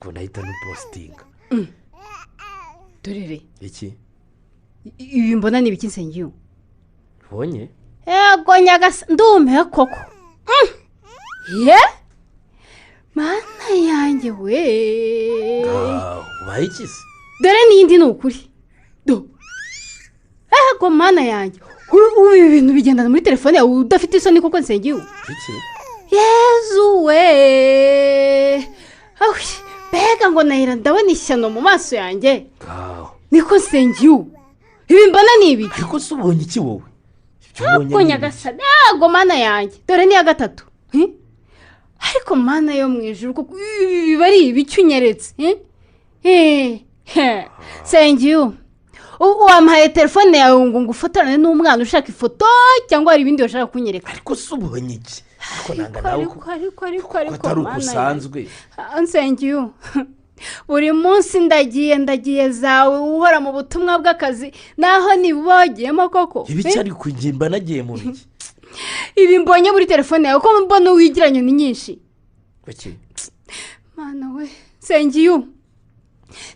Ko nahita nupositinga. Dorere. Iki? Ibi mbona ni ibiki Nsengiyumva? Ubonye? Ego nyagasa ndumiwe koko. Ye? Mana yanjye we. Ubaye iki se? Dore n'iyindi ni ukuri. Do. Ego mana yanjye. Ubu ibi bintu bigendana muri telefone yawe udafite isoni koko Nsengiyumva? Iki? Yezu we. Awi, mbega ngo nahira ndabona ishyano mu maso yanjye. Niko Nsengiyumva. Ibi mbona ni ibiki? Ariko se ubonye iki wowe? Ntabwo nyagasa, ntabwo mana yanjye. Dore ni iya gatatu. Ariko mana yo mu ijuru kuko ibi biba ari ibiki unyeretse. Nsengiyumva, wampaye telefone yawe ngo ngufotorane n'umwana ushaka ifoto cyangwa hari ibindi washaka kunyereka? Ariko se ubonye iki? Ariko nanga nawe ariko atari uko usanzwe. Nsengiyumva, buri munsi ndagiye zawe uhora mu butumwa bw'akazi naho nibogiyemo koko. Ibiki ariko njye mba nagiye mu biki? Ibi mbonye muri telefone yawe ko mbona wigiranye ni nyinshi. Kuki? Mana we, Nsengiyumva,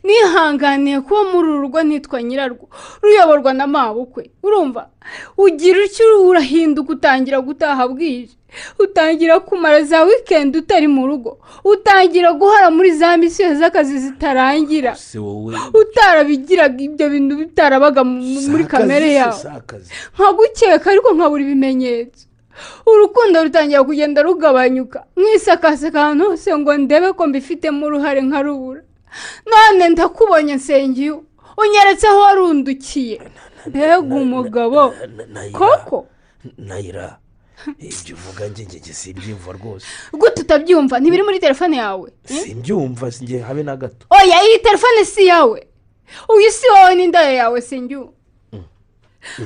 nihanganiye kuba muri uru rugo nitwa nyirarwo ruyoborwa na mabukwe. Urumva ugira icyo urahinduka, utangira gutaha bwije, utangira kumara za weekend utari mu rugo, utangira guhora muri za misiyo z'akazi zitarangira. Utarabigiraga ibyo bintu bitarabaga muri kamere yawe. Nkagukeka ariko nkabura ibimenyetso. Urukundo rutangira kugenda rugabanyuka, mwisakaseka ahantu hose ngo ndebe ko mbifitemo uruhare nkarubura. None ndakubonye Nsengiyumva, unyeretse aho warundukiye. Mbega umugabo koko. Nayira, ibyo uvuga njye simbyumva rwose. Gute utabyumva? Ntibiri muri telefone yawe? Simbyumva njye habe na gato. Oya, iyi telefone si yawe. Uyu si wowe n'indaya yawe Nsengiyumva.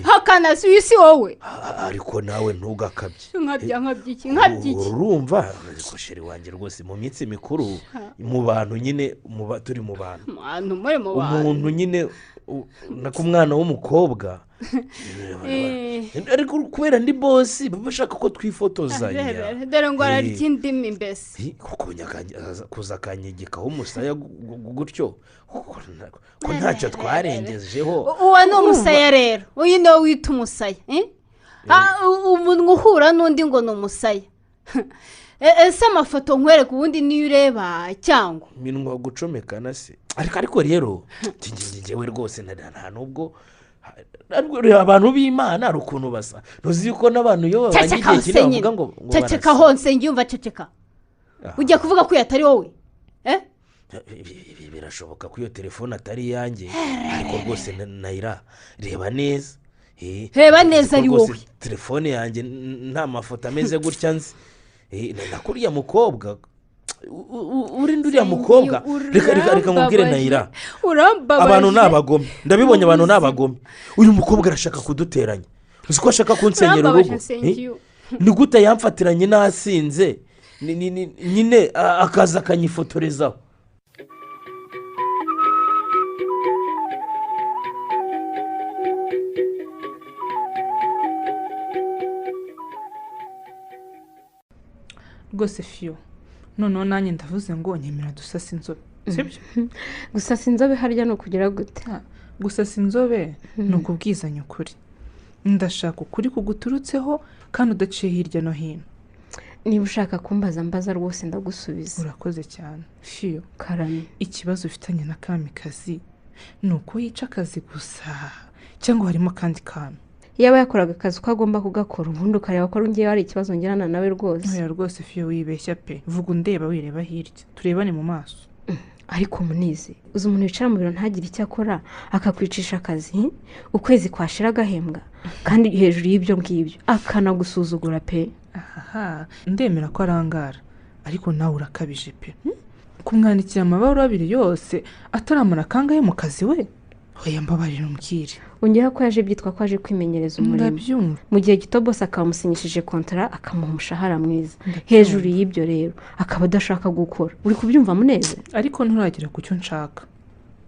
Hakana si uyu si wowe. Ariko nawe ntugakabye. Nkabya iki? Nkabya iki? Urumva ariko sheri wanjye rwose mu minsi mikuru mu bantu nyine turi mu bantu. Muri mu bantu. Umuntu nyine nako umwana w'umukobwa. Ariko kubera ndi bosi baba bashaka ko twifotozanya. Dore ngo ararya indimi mbese. Kuko kuza akanyegekaho umusaya gutyo ko ntacyo twarengejeho. Uwo ni umusaya rero. Uyu niwo wita umusaya. Umuntu uhura n'undi ngo ni umusaya. Ese amafoto nkwereka ubundi niyo ureba cyangwa? Minwa gucomekana se. Ariko rero njyewe rwose nta nubwo abantu b'Imana ari ukuntu basa. Ntuzi yuko n'abantu iyo babanye igihe kinini bavuga ngo ceceka ho Nsengiyumva, ceceka. Ujya kuvuga ko atari wowe? Birashoboka ko iyo telefone atari iyanjye, ariko rwose Nayira reba neza. Reba neza ari wowe. Telefone yanjye nta mafoto ameze gutya nzi. Nakuriya mukobwa urinde uriya mukobwa. Reka nkubwire Nayira, abantu ni abagome. Ndabibonye abantu ni abagome. Uyu mukobwa arashaka kuduteranya. Uzi ko ashaka kunsenyera urugo? Ni gute yamfatiranye nasinze nyine akaza akanyifotorezaho? Rwose Fiyo, noneho nanjye ndavuze ngo nyemera dusasa inzobe, sibyo? Gusasa inzobe harya ni ukugira gute? Gusasa inzobe ni ukubwizanya ukuri. Ndashaka ukuri kuguturutseho kandi udaciye hirya no hino. Niba ushaka kumbaza mbaza rwose ndagusubiza. Urakoze cyane Fiyo. Karame, ikibazo ufitanye na Kamikazi ni uko yica akazi gusa cyangwa harimo akandi kantu? Yaba yakoraga akazi uko agomba kugakora ubundi ukareba ko ngewe hari ikibazo ngirana nawe rwose. Oya rwose Fiyo wibeshya pe. Vuga undeba wireba hirya, turebane mu maso. Ariko Munizi, uzi umuntu wicara mu biro ntagire icyo akora akakwicisha akazi, ukwezi kwashira agahembwa, kandi hejuru y'ibyo ngibyo akanagusuzugura pe. Aha, ndemera ko arangara, ariko nawe urakabije pe. Kumwandikira amabaruwa abiri yose ataramara kangahe mu kazi we? Oya mbabarira umbwire. Ongera ko yaje byitwa ko aje kwimenyereza umurimo. Ndabyumva. Mu gihe gito boss akamusinyishije kontara akamuha umushahara mwiza. Hejuru y'ibyo rero akaba adashaka gukora. Uri kubyumva Muneze? Ariko nturagera ku cyo nshaka.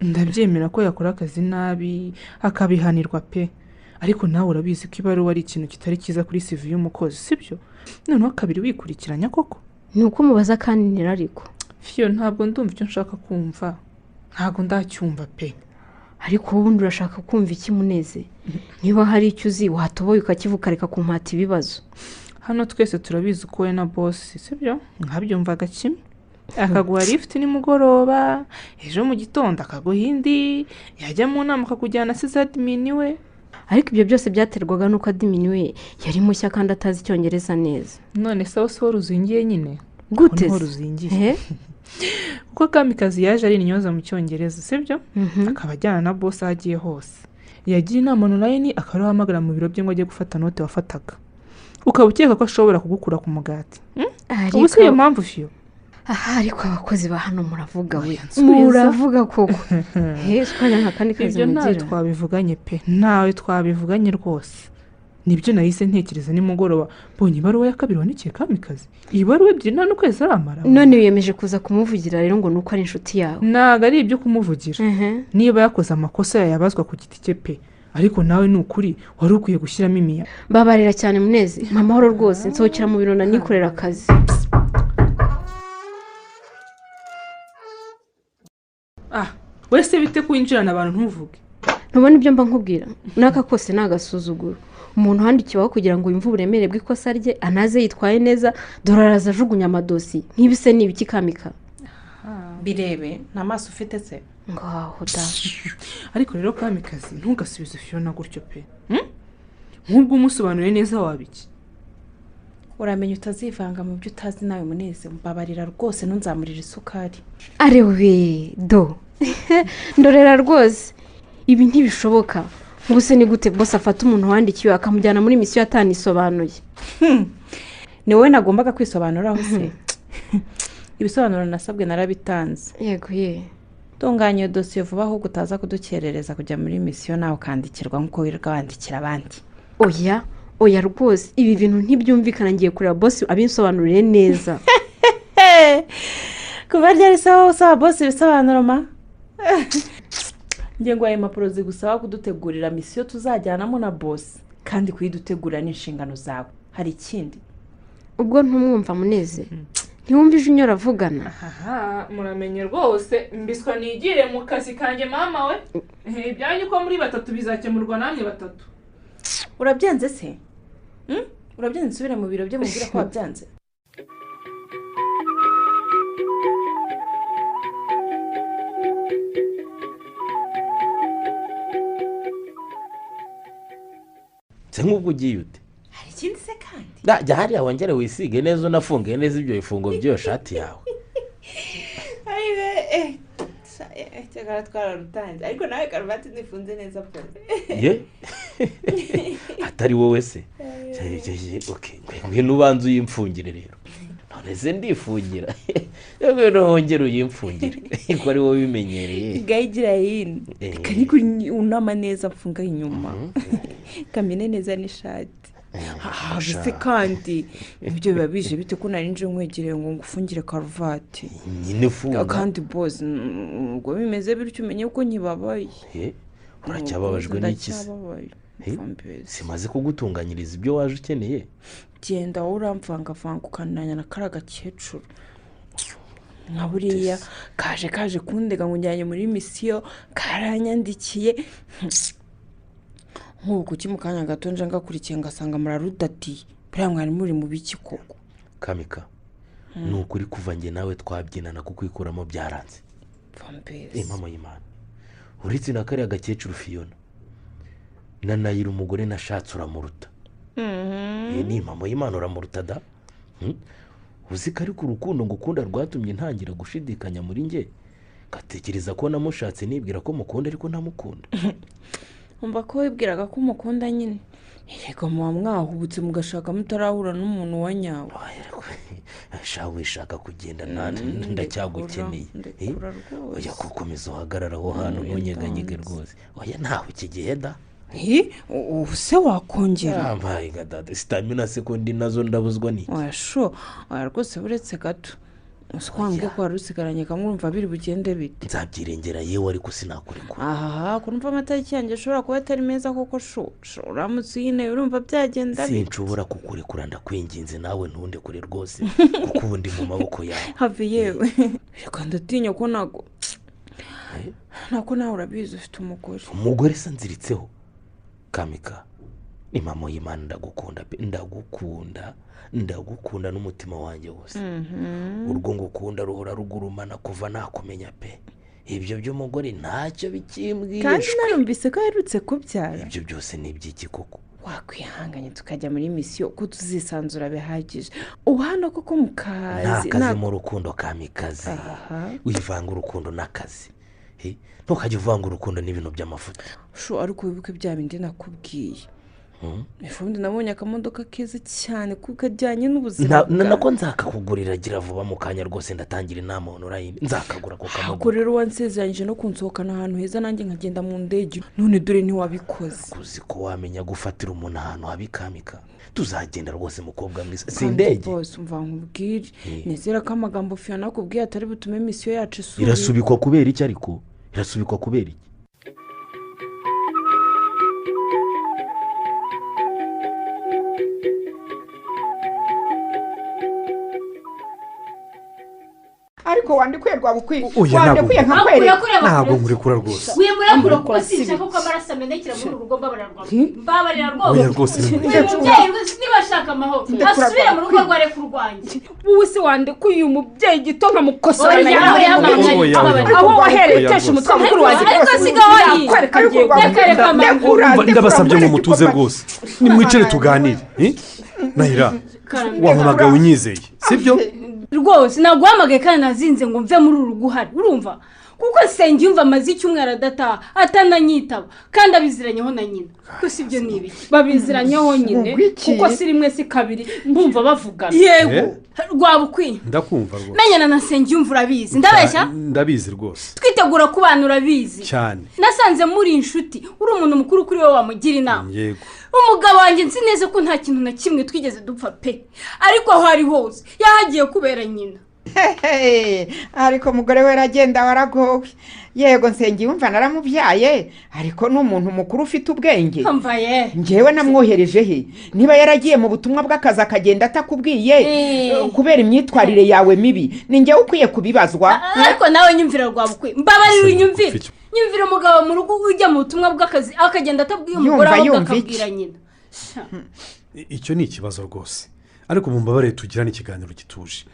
Ndabyemera ko yakora akazi nabi akabihanirwa pe. Ariko nawe urabizi ko ibaruwa ari ikintu kitari cyiza kuri CV y'umukozi, sibyo? Noneho kabiri wikurikiranya koko. Ni uko mubaza kandi ariko. Fiyo, ntabwo ndumva icyo nshaka kumva, ntabwo ndacyumva pe. Ariko ubundi urashaka kumva iki Muneze? Niba hari icyo uzi watoboye ukakivuga, reka kumpata ibibazo. Hano twese turabizi uko we na bosi, sibyo? Nkabyumvaga kimwe. Akaguha lift nimugoroba, ejo mu gitondo akaguha indi, yajya mu nama akakujyana asize admin we. Ariko ibyo byose byaterwaga n'uko admin we yari mushya kandi atazi icyongereza neza. None se aho si ho ruzingiye nyine? Gute Niho se? ruzingiye. Kuko Kamikazi yaje ari intyoza mu cyongereza, sibyo? Akaba ajyana na bosi aho agiye hose. Yagiye inama online akaba ariwe ahamagara mu biro bye ngo ajye gufata note wafataga. Ukaba ukeka ko ashobora kugukura ku mugati. Ubu si iyo mpamvu Fiyo? Aha, ariko abakozi ba hano muravuga we. Oya, nsubiza. Muravuga koko. Twajya nka kandi kazi Ibyo ntawe mugira. twabivuganye pe, ntawe twabivuganye rwose. Nibyo nahise ntekereza nimugoroba, mbonye ibaruwa ya kabiri wandikiye Kamikazi. Iyi baruwa ebyiri nta n'ukwezi aramara. None wiyemeje kuza kumuvugira rero ngo nuko ari inshuti yawe? Ntabwo ari ibyo kumuvugira. Niba yakoze amakosa yayabazwa ku giti cye pe, ariko nawe ni ukuri wari ukwiye gushyiramo imiya. Babarira cyane Muneze, mpa amahoro rwose, nsohokera mu biro nanikorera akazi. Wese bite kwinjirana abantu ntuvuge. Ntubona ibyo mba nkubwira? N'aka kose ni agasuzuguro. Umuntu wandikiweho kugira ngo yumve uburemere bw'ikosa rye, anaze yitwaye neza, dore araza ajugunya amadosiye. Nk'ibise ni ibiki Kamika? Birebe, nta maso ufite se? Ngaho da. Ariko rero Kamikazi ntugasubize Fiona gutyo pe. Nk'ubwo umusobanuriye neza wabiki. Uramenya utazivanga mu byo utazi nawe Muneze, mbabarira rwose ntunzamurire isukari. Arewe do. Ndorera rwose. Ibi ntibishoboka. Ubuse ni gute boss afata umuntu wandikiwe akamujyana muri misiyo atanisobanuye? Ni wowe nagombaga kwisobanuraho se? Ibisobanuro nasabwe narabitanze. Yego ye. Tunganya iyo dosiye vuba ahubwo utaza kudukerereza kujya muri misiyo nawe ukandikirwa nk'uko wirirwa wandikira abandi. Oya, oya rwose, ibi bintu ntibyumvikana, ngiye kureba boss abinsobanurire neza. Kuva ryari se wowe usaba boss ibisobanuro ma? Ngiye ngo ayo impapuro zigusaba kudutegurira misiyo tuzajyanamo na boss, kandi kuyidutegurira ni inshingano zawe. Hari ikindi? Ubwo ntumwumva Muneze? Ntiwumva ijwi unyora avugana? Aha, muramenye rwose, mbiswa nigire mu kazi kanjye mama we. Ibyanyu uko muri batatu bizakemurwa namwe batatu. Urabyanze se? Urabyanze nsubire mu biro bye mubwira ko wabyanze? Se nk'ubwo ugiye ute? Hari ikindi se kandi? Jya hariya wongere wisige neza unafunge neza ibyo bifungo by'iyo shati yawe. Cyakora twararutanze, ariko nawe karuvati ntifunze neza pe. Ye? Atari wowe se? Ngwino ubanze uyimfungire rero. None se ndifungira. Ngwino wongere uyimfungire. Ko ari wowe ubimenyereye. Gayigira yini. Ariko unama neza mfunga inyuma. Kamine neza n'ishati. Se kandi ibyo biba bije bite ko nari nje nkwegereye ngo ngufungire karuvati? Nyine funga. Kandi boss ubwo bimeze bityo umenye ko nkibabaye. Uracyababajwe n'iki se? Simaze kugutunganyiriza ibyo waje ukeneye. Genda wowe uramvangavanga ukananya na kariya gakecuru. Nka buriya kaje kundega ngo njyanye muri misiyo, karanyandikiye. Nk'ubu kuki mu kanya gato nje ngakurikiye ngasanga murarudatiye. Buriya mwari muri mu biki koko? Kamika, ni ukuri kuva njye nawe twabyinana kukwikuramo byaranze. Mama y'Imana, uretse na kariya gakecuru Fiona, na Nayira umugore nashatse uramuruta. Ni mama y'Imana uramuruta da. Uzi ko ariko urukundo ngukunda rwatumye ntangira gushidikanya muri njye, ngatekereza ko namushatse nibwira ko mukunda ariko ntamukunda. Umva ko wibwiraga ko umukunda nyine. Yego muba mwahubutse mugashaka mutarahura n'umuntu wa nyawe. Sha wishaka kugenda ndacyagukeneye. Oya kukomeza uhagarara aho hantu ntunyeganyege rwose. Oya ntawe iki gihe da. Ubu se wakongera? Ambaye dada, stamina se ko ndi nazo ndabuzwa n'iki? Oya sho, oya rwose buretse gato. Uswambwe ko wari usigaranye kamwe urumva biri bugende bite? Nzabyirengera yewe ariko sinakurekura. Aha, kurumva amatariki yanjye ashobora kuba atari meza koko sho. Uramutse uyine urumva byagenda bite? Sinshobora kukurekura ndakwinginze nawe ntunde kure rwose kuko ubu ndi mu maboko yawe. Have yewe. Reka ndatinya ko nago. Nako nawe urabizi ufite umugore. Umugore se nziritseho. Kamika, ni mama y'Imana ndagukunda pe, ndagukunda n'umutima wanjye wose. Urwo ngukunda ruhora rugurumana kuva nakumenya pe. Ibyo by'umugore ntacyo bikimbwiye. Kandi narumvise ko aherutse kubyara. Ibyo byose ni iby'iki koko? Wakwihanganye tukajya muri misiyo ko tuzisanzura bihagije. Ubu hano koko mu kazi. Nta kazi mu rukundo Kamikazi. Wivanga urukundo n'akazi. Ntukajye uvanga urukundo n'ibintu by'amafuta. Sho ariko wibuke bya bindi nakubwiye. Ifundi nabonye akamodoka keza cyane kuko kajyanye n'ubuzima. Nako nzakakugurira gira vuba mu kanya rwose ndatangira inama online nzakagura ko kamodoka. Ako rero wansezeranyije no kunsohokana ahantu heza nanjye nkagenda mu ndege none dore ntiwabikoze. Kuzi ko wamenya gufatira umuntu ahantu habikamika. Tuzagenda rwose mukobwa mwiza si indege. Bose umva nkubwire nizera ko amagambo Fiona akubwiye atari butume misiyo yacu isubikwa. Irasubikwa kubera iki ariko? Irasubikwa kubera iki? Ariko wandikuye Rwabukwiye wandikuye nkakwereka ntabwo nkurekura rwose. Wimurekura kuko sinshaka ko amaraso amenekera muri uru rugo mbabarira rwose. Mubyeyi niba ashaka amahoro asubire mu rugo rware kurwanjye. Wowe se wandikuye uyu mubyeyi gito nkamukosora aho wahereye utesha umutwe mukuru wanjye. Ariko sigaho yi ndabasabye ngo mutuze rwose nimwicare tuganire. Nahira wampamagaye unyizeye sibyo? Rwose naguhamagaye kandi nazinze ngo mve muri uru rugo uhari urumva kuko Nsengiyumva amaze icyumweru adataha atananyitaba kandi abiziranyeho na nyina. Ko si ibyo ni ibiki? Babiziranyeho nyine kuko si rimwe si kabiri mbumva bavugana. Yego Rwabukwiye ndakumva rwose. Menyana na Nsengiyumva urabizi ndabeshya? Ndabizi rwose. Twitegura kubana urabizi cyane. Nasanze muri inshuti uri umuntu mukuru kuri wowe wamugira inama. Yego. Umugabo wanjye nzi neza ko nta kintu na kimwe twigeze dupfa pe ariko aho ari hose yahagiye kubera nyina. Ariko mugore we aragenda waragowe. Yego Nsengiyumva naramubyaye ariko ni umuntu mukuru ufite ubwenge. Njyewe namwohereje he? Niba yaragiye mu butumwa bw'akazi akagenda atakubwiye kubera imyitwarire yawe mibi ni njyewe ukwiye kubibazwa. Ariko nawe nyumvira Rwabukwiye mbabarira unyumvire. Nyumvira umugabo mu rugo ujya mu butumwa bw'akazi akagenda atabwiye umugore ahubwo akabwira nyina. Icyo ni ikibazo rwose ariko mumbabarire tugirane ikiganiro gituje.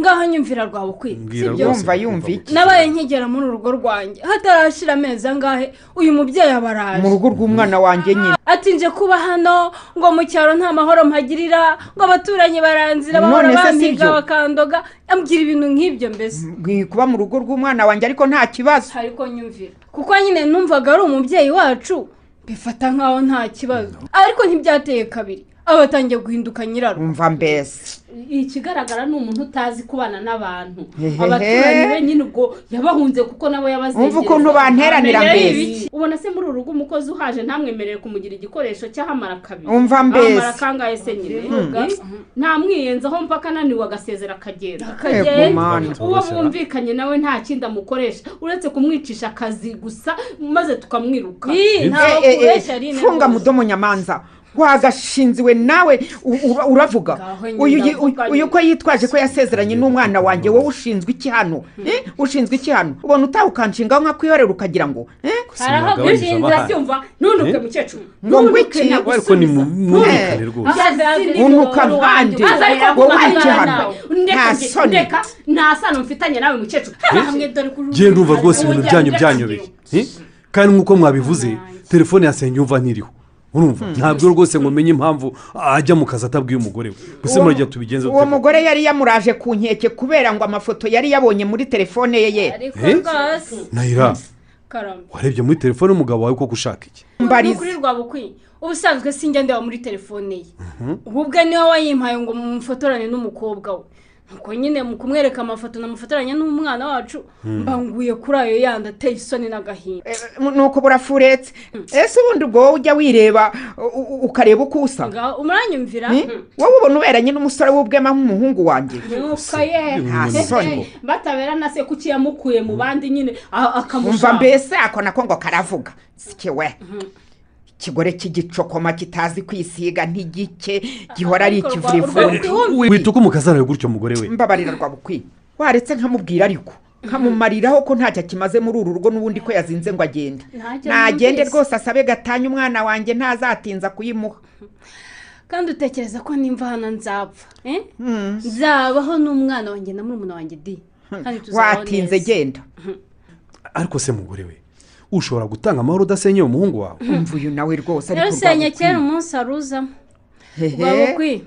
Ngaho nyumvira Rwabukwiye sibyo? Yumva iki? Nabaye nkigera muri urugo rwanjye hatarashira amezi angahe uyu mubyeyi abaraje mu rugo rw'umwana wanjye nyine. Atinje kuba hano ngo mu cyaro nta mahoro mpagirira ngo abaturanyi baranzira bahora bampiga bakandoga ambwira ibintu nk'ibyo mbese. Kuba mu rugo rw'umwana wanjye ariko nta kibazo. Ariko nyumvira kuko nyine numvaga ari umubyeyi wacu bifata nkaho nta kibazo ariko ntibyateye kabiri abatangiye guhinduka nyiraro. Umva mbese ikigaragara ni umuntu utazi kubana n'abantu. Abaturanyi be nyine ubwo yabahunze kuko nabo yabazengereza. Umva ukuntu banteranira mbese. Ubona se muri uru rugo umukozi uhaje ntamwemerere kumugira igikoresho cy'ahamara kabiri. Umva mbese ahamara kangahe se nyine ntamwiyenzaho mpaka ananiwe agasezera akagenda. Uwo bumvikanye nawe nta kindi amukoresha uretse kumwicisha akazi gusa maze tukamwiruka. Funga mudomo nyamanza wagashinziwe nawe uravuga uyu ko yitwaje ko yasezeranye n'umwana wanjye wowe ushinzwe iki hano? Ushinzwe iki hano? Ubona utaha ukanshingaho nka kwihorera ukagira ngo arahaguhinza ntunuke mukecuru ntunuke ariko ni mwumvikane rwose unuka mpande wowe iki hano nta soni nta sano mfitanye nawe mukecuru. Ngiye ndumva rwose ibintu byanyu byanyobeye kandi nk'uko mwabivuze telefone ya Nsengiyumva ntiriho. Urumva ntabwo rwose ngo menye impamvu ajya mu kazi atabwiye umugore we. Gusa muragira tubigenze. Uwo mugore yari yamuraje ku nkeke kubera ngo amafoto yari yabonye muri telefone ye. Nahira warebye muri telefone umugabo wawe koko ushaka iki? Kuri Rwabukwiye ubusanzwe sinjya ndeba muri telefone ye. Ubwo niwe wayimpaye ngo mumufotorane n'umukobwa we. Nuko nyine mu kumwereka amafoto namufotoranye n'umwana wacu mbanguye kuri ayo yandi ateye isoni n'agahinda. Nuko burafuretse. Ese ubundi ubwo wowe ujya wireba ukareba uko usa? Umuranyumvira? Wowe ubona uberanye n'umusore w'ubwema nk'umuhungu wanjye. Nuko ye batabera se kuki yamukuye mu bandi nyine akamushaka. Umva mbese ako nako ngo karavuga. Sike we. Ikigore cy'igicokoma kitazi kwisiga ntigike gihora ari ikivurivundi. Wituka umukazana gutyo mugore we. Mbabarira Rwabukwi. Waretse nkamubwira ariko nkamumariraho ko ntacyo kimaze muri uru rugo n'ubundi ko yazinze ngo agende. Nagende rwose asabe gatanya umwana wanjye ntazatinza kuyimuha. Kandi utekereza ko nimva hano nzapfa nzabaho n'umwana wanjye na murumuna wanjye di. Watinze genda. Ariko se mugore we ushobora gutanga amahoro udasenyeye umuhungu wawe? Umva uyu nawe rwose ariko yarusenye kera umunsi aruzamo. Rwabukwi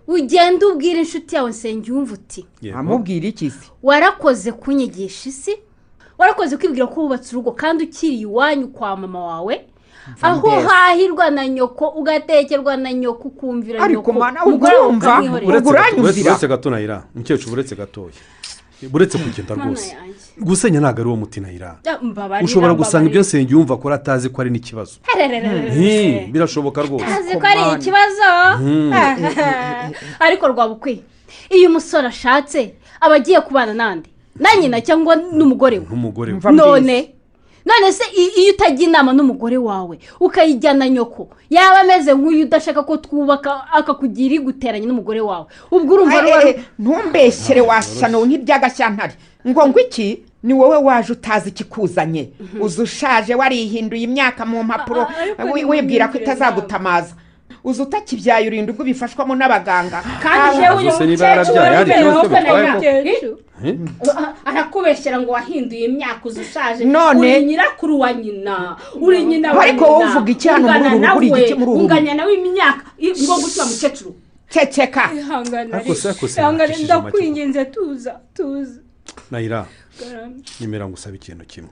ugenda ubwira inshuti yawe Nsengiyumva uti amubwira iki se? Warakoze kunyigisha isi, warakoze kwibwira ko wubatse urugo kandi ukiri iwanyu kwa mama wawe, aho uhahirwa na nyoko ugatekerwa na nyoko ukumvira nyoko. Ariko mana urumva uranyumvira. Uretse gato Nayira, mukecuru uretse gatoya. Buretse kugenda rwose. Gusenya ntago ari uwo muti Nayira. Ushobora gusanga ibyo Nsengiyumva akora atazi ko ari n'ikibazo. Birashoboka rwose. Azi ko ari ikibazo. Ariko Rwabukwi iyo umusore ashatse aba agiye kubana nande? Na nyina cyangwa n'umugore we? N'umugore we. None se iyo utagiye inama n'umugore wawe ukayijyana nyoko yaba ameze nk'uyu udashaka ko twubaka akakugira iguteranya n'umugore wawe ubwo urumva ntumbeshyere washyano nk'ibyagashyantare ngo iki ni wowe waje utazi ikikuzanye uza ushaje warihinduye imyaka mu mpapuro wibwira ko itazagutamaza uza utakibyaye urinda ubwo bifashwamo n'abaganga. Kandi jewe uyu mukecuru arakubeshyera ngo wahinduye imyaka uza ushaje uri nyirakuru wa nyina uri nyina wa nyina. Ariko wowe uvuga iki hano muri uru rugo? Uri igiki muri uru rugo? Unganya nawe imyaka ngo gutya mukecuru. Ceceka. Ihangane ndakwinginze tuza tuza. Nayira nyemera ngusaba ikintu kimwe.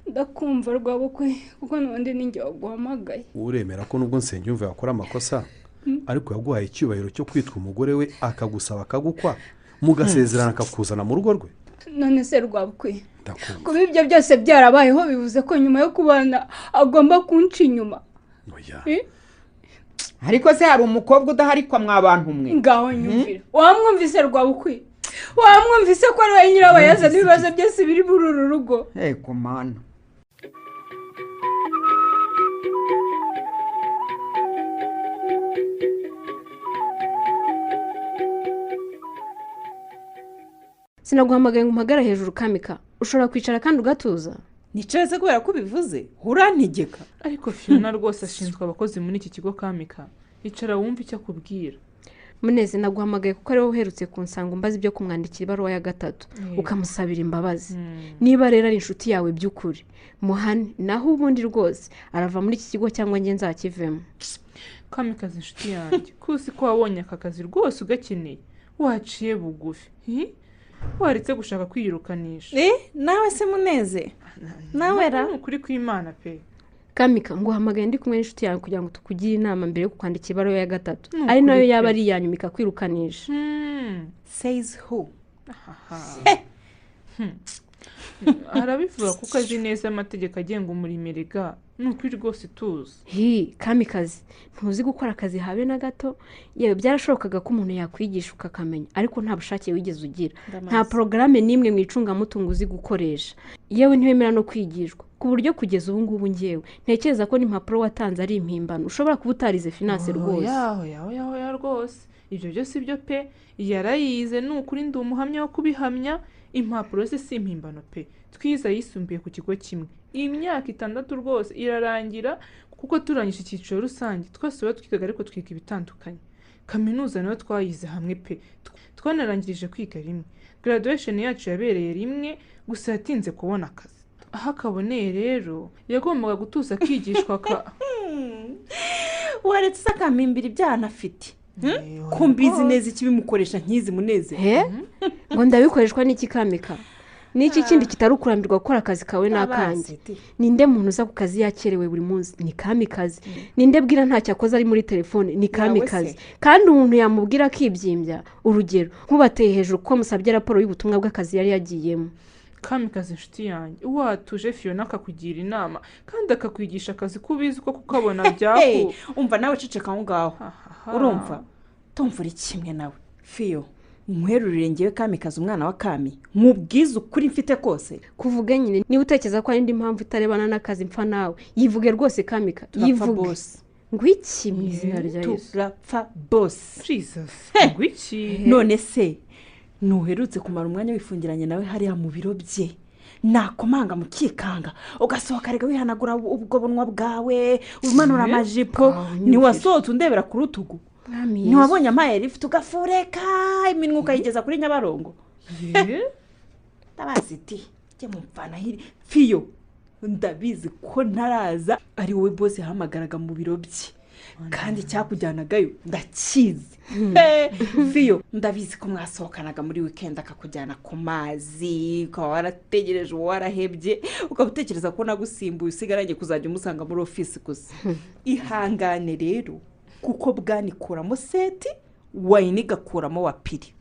Ndakumva Rwabukwe kuko n'ubundi ninjye waguhamagaye. Uremera ko nubwo Nsengiyumva yakora amakosa ariko yaguhaye icyubahiro cyo kwitwa umugore we akagusaba akagukwa mugasezerana akakuzana mu rugo rwe? None se Rwabukwe kuba ibyo byose byarabayeho bivuze ko nyuma yo kubana agomba kunca inyuma? Ariko se hari umukobwa udaharikwa mwa bantu mwe? Ngaho nyumvira. Wamwumvise Rwabukwe? Wamwumvise ko ari we nyirabayazana ibibazo byose biri muri uru rugo? Ego mana. Sinaguhamagaye ngo umpagara hejuru Kamika, ushobora kwicara kandi ugatuza. Nicareze kubera ko ubivuze urantegeka. Ariko Fiona rwose ashinzwe abakozi muri iki kigo Kamika, icara wumve icyo akubwira. Muneze naguhamagaye kuko ari wowe uherutse kunsanga umbaza ibyo kumwandikira ibaruwa ya gatatu ukamusabira imbabazi. Niba rero ari inshuti yawe by'ukuri muhane, naho ubundi rwose arava muri iki kigo cyangwa njye nzakivemo. Kamikazi inshuti yanjye kusi ko wabonye aka kazi rwose ugakeneye waciye bugufi waretse gushaka kwiyirukanisha. Nawe se Muneze nawe ra ukuri kw'Imana pe. Kamika nguhamagaye ndi kumwe n'inshuti yawe kugira ngo tukugire inama mbere yo kukwandikira ibaruwa ya gatatu ari nayo yaba ari iya nyuma ikakwirukanisha. Says who? Arabivuga kuko azi neza amategeko agenga umurimo erega ni ukuri rwose tuzi. Kamikazi ntuzi gukora akazi habe na gato. Yewe byarashobokaga ko umuntu yakwigisha ukakamenya ariko nta bushake wigeze ugira. Nta porogaramu n'imwe mu icungamutungo uzi gukoresha. Yewe ntiwemera no kwigishwa ku buryo kugeza ubu ngubu ngewe ntekereza ko n'impapuro watanze ari impimbano ushobora kuba utarize finance rwose. Oya rwose ibyo byose ibyo pe yarayize ni ukuri ndi umuhamya wo kubihamya. Impapuro ze si impimbano pe, twize ayisumbuye ku kigo kimwe imyaka 6 rwose irarangira kuko turangije icyiciro rusange twese tuba twigaga ariko twiga ibitandukanye. Kaminuza nayo twayize hamwe pe, twanarangirije kwiga rimwe, graduation yacu yabereye rimwe gusa yatinze kubona akazi. Aho akaboneye rero yagombaga gutuza akigishwa ka waretse akampimbira ibyaha anafite ko mbizi neza ikibimukoresha nkizi Muneze. Ngo ndabikoreshwa n'iki Kamika? Niki kindi kitari ukurambirwa gukora akazi kawe n'akanjye? Ninde muntu uza ku kazi yakerewe buri munsi? Ni Kamikazi. Ninde bwira ntacyo akoze ari muri telefone? Ni Kamikazi. Kandi umuntu yamubwira akibyimbya. Urugero nkubateye hejuru kuko musabye raporo y'ubutumwa bw'akazi yari yagiyemo. Kamikazi inshuti yanjye, watuje Fiona akakugira inama kandi akakwigisha akazi ko ubizi ko kukabona byaku. Umva nawe ceceka aho ngaho. Urumva tumvura kimwe nawe Fiyo, nkwerurire ngewe Kamikazi umwana wa Kami, nkubwize ukuri mfite kose. Kuvuga nyine niba utekereza ko ari indi mpamvu itarebana n'akazi mpfa nawe, yivuge rwose Kamika, yivuge. Ngwiki mu izina rya Yesu. Turapfa boss. Jesus. Ngwiki. None se ntuherutse kumara umwanya wifungiranye nawe hariya mu biro bye, nakomanga mukikanga ugasohoka rega wihanagura ubwo bunwa bwawe umanura amajipo, ntiwasohotse undebera ku rutugu, ntiwabonye amayeri ifite ugafureka iminwa ukayigeza kuri Nyabarongo. Ndabazi iti jye mumvana hiri Fiyo, ndabizi ko ntaraza ari wowe boss yahamagaraga mu biro bye, kandi cyakujyanagayo ndakizi. Fiyo, ndabizi ko mwasohokanaga muri weekend akakujyana ku mazi, ukaba warategereje uwo warahebye, ukaba utekereza ko nagusimbuye usigaranye kuzajya umusanga muri office gusa. Ihangane rero kuko bwanikuramo seti wayini igakuramo wa piri.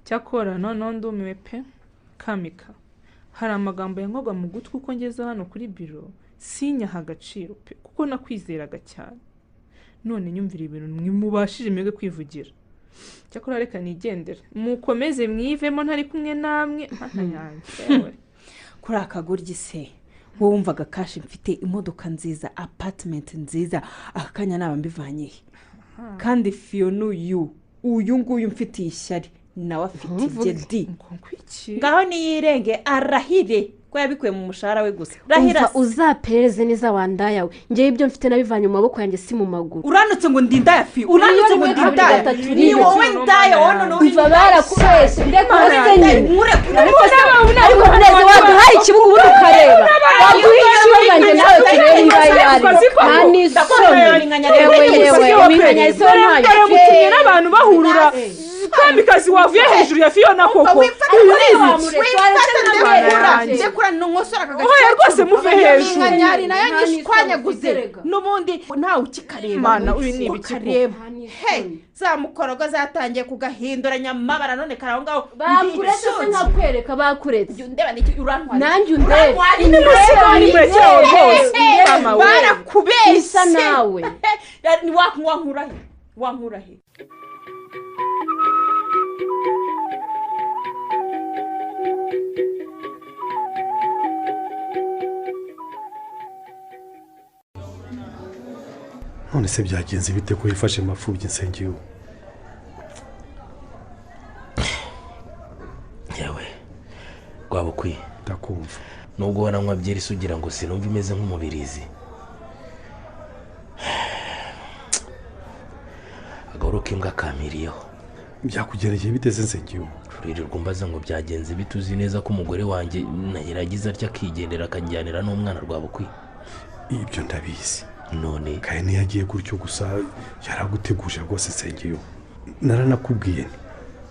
Cyakora noneho ndumiwe pe. Kamika, hari amagambo yankoga mu gutwi uko ngeze hano kuri biro sinyaha agaciro pe, kuko nakwizeraga cyane. None nyumvira ibintu mwimubashije mwebwe kwivugira. Cyakora reka nigendere, mukomeze mwivemo ntari kumwe namwe. Mana yanjye. Kuri akagoryi se wowe wumvaga kashi mfite imodoka nziza, apartment nziza, akanya naba mbivanye he? Kandi Fiona uyu nguyu mfitiye ishyari nawe afite ibye di. Ngaho niyirenge arahire ko yabikuye mu mushahara we gusa. Rahira uzaperereze neza wandaya we, ngewe ibyo mfite nabivanye mu maboko yanjye si mu maguru. Uranutse ngo ndi indaya Fi, uranutse ngo ndi indaya. Ni wowe ndaya wowe none umva barakubeshye ndekose nyine. Ariko Muneze waduhaye ikibuga ubundi ukareba, waduha ikibuga njye nawe turebe niba yari nta n'isoni. Yewe iminkanyari se ntayo mutumye n'abantu bahurura. Kamikazi wavuye hejuru ya Fiona koko. Rwose muve hejuru. Iminkanyari nayo nyishwanyaguze n'ubundi ntawe ukikareba. Mana uyu ni ibiki kareba. Za mukorogo zatangiye kugahinduranya amabara none karaho ngaho. Bakuretse se nkakwereka, bakuretse. Ndeba niki urantwara. Nanjye undebe. Barakubeshye. Isa nawe. Wankura he? Wankura he? None se byagenze bite ko yifashe mapfubyi Nsengiyo? Yewe Rwabukwiye, ndakumva. Nubwo wananywa byeri sugira ngo sinumva imeze nk'umubirizi. Agahoro k'imbwa kamiriyeho. Byakugerekeye biteze Nsengiyo? Uririrwa umbaza ngo byagenze bituzi neza ko umugore wanjye yaragize atya akigendera akajyanira n'umwana Rwabukwiye. Ibyo ndabizi. None kandi ntiyagiye gutyo gusa, yaraguteguje rwose Nsengiyo. Naranakubwiye